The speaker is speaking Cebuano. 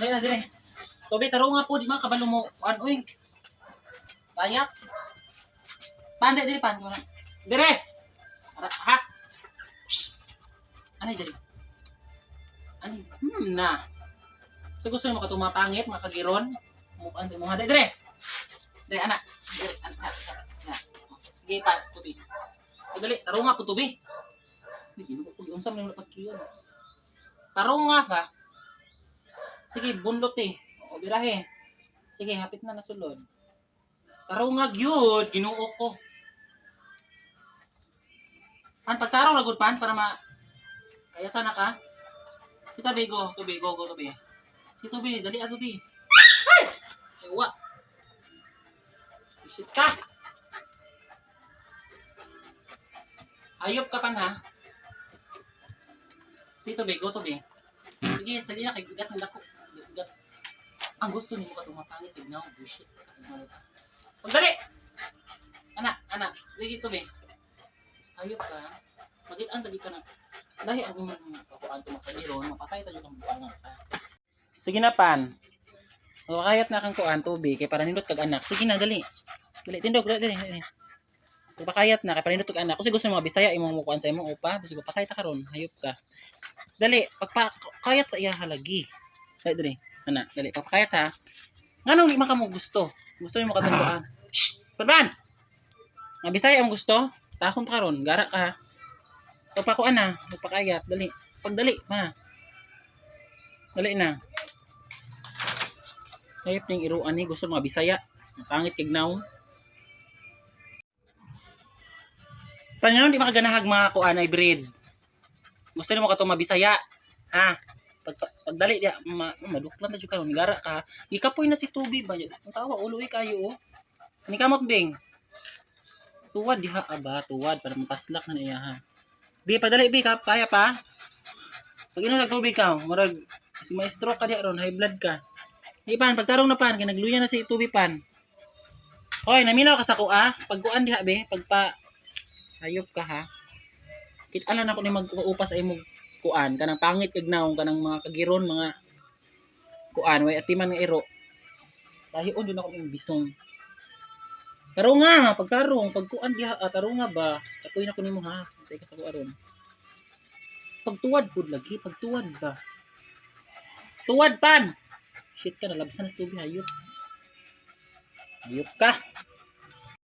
Dali na dire. Tobi, tarong nga po, di man kabalo mo. Kuan uy. Kayak. Pan, dire, pan. Dire. Ara, ha. Shh. Ano dire? Ano? Na. So gusto mo ka tumapangit, makagiron, mukuan sa imong dire. Dire ana. Dire ana. Na. Sige pa, tubi. Dali, tarong nga po tubi. Uy, ginoo ko giunsa man yung pagkiyon. Tarong nga ka. Sige, bunlot eh. O, birahe. Sige, hapit na nasulod. Tarong nga gyud, Ginoo ko. Pan pagtarong ra gud pan para ma kaya ta na ka. Si tabi go, tubi go go tubi. Si tubi, dali ah tubi. Ay! Ewa. Shit ka. Ayop ka pan ha. Si tubi, go tubi. Sige, sali na kay gat ng dako. Gat. Ang gusto nimo ka tumapangit tignaw, bullshit ka. Pagdali. Ana, ana, dili tubi. Ayop ka. Magit-an tagi ka na. Lahi ang imong kakuan tumakagiron, mapatay tayo ng buangan ka. Sige na pan. Makakayat na kang kuan tubig kay para nindot kag anak. Sige na dali. Dali tindog dali dali. Dali. Pakayat na kay para nindot kag anak. Kasi gusto mo mga Bisaya imong mukuan sa imong upa, bisag pakayat ta karon, hayop ka. Dali, pagpakayat sa iya halagi. Dali dali. Ana, dali papakayat ha. Nganong di man ka mo gusto? Gusto nimo katong kuan. Shh, Pan! Nga Bisaya ang gusto? Takon ta karon, gara ka ha. Pagpakuan na, magpakayat, dali. Pagdali, ma. Dali na. Hayop ning iruan ni gusto mga Bisaya. Ang pangit kignaw. Panganon di makaganahag mga kuan ay breed. Gusto nimo katong mabisaya. Ha? Pag, pagdali diya, ma, maduklan na jud karon gara ka. Gikapoy na si Tubi ba? Ang tawa ulo kayo oh. Ani kamot bing. Tuwad diha aba, tuwad para mapaslak na niya ha. Bi, padali bi, ka, kaya pa? Pag inom tubig ka, murag si maestro ka diha ron, high blood ka. Di pan, pagtarong na pan, kay nagluya na si tubi pan. Hoy, naminaw ka sa kuha. Pagkuan diha be, pagpa hayop ka ha. Kita na ko ni mag-upas ay imong kuan kanang pangit kag naong kanang mga kagiron mga kuan way atiman nga iro. Dahion jud ako ning bisong. Tarong nga, pagtarong, pagkuan diha, ah, tarong nga ba? Tapoy na ko nimo ha. Antay ka sa kuha ron. Pagtuwad pud lagi, pagtuwad ba? Tuwad pan. Shit ka, nalabsan na sa tubig, hayop. Hayop ka.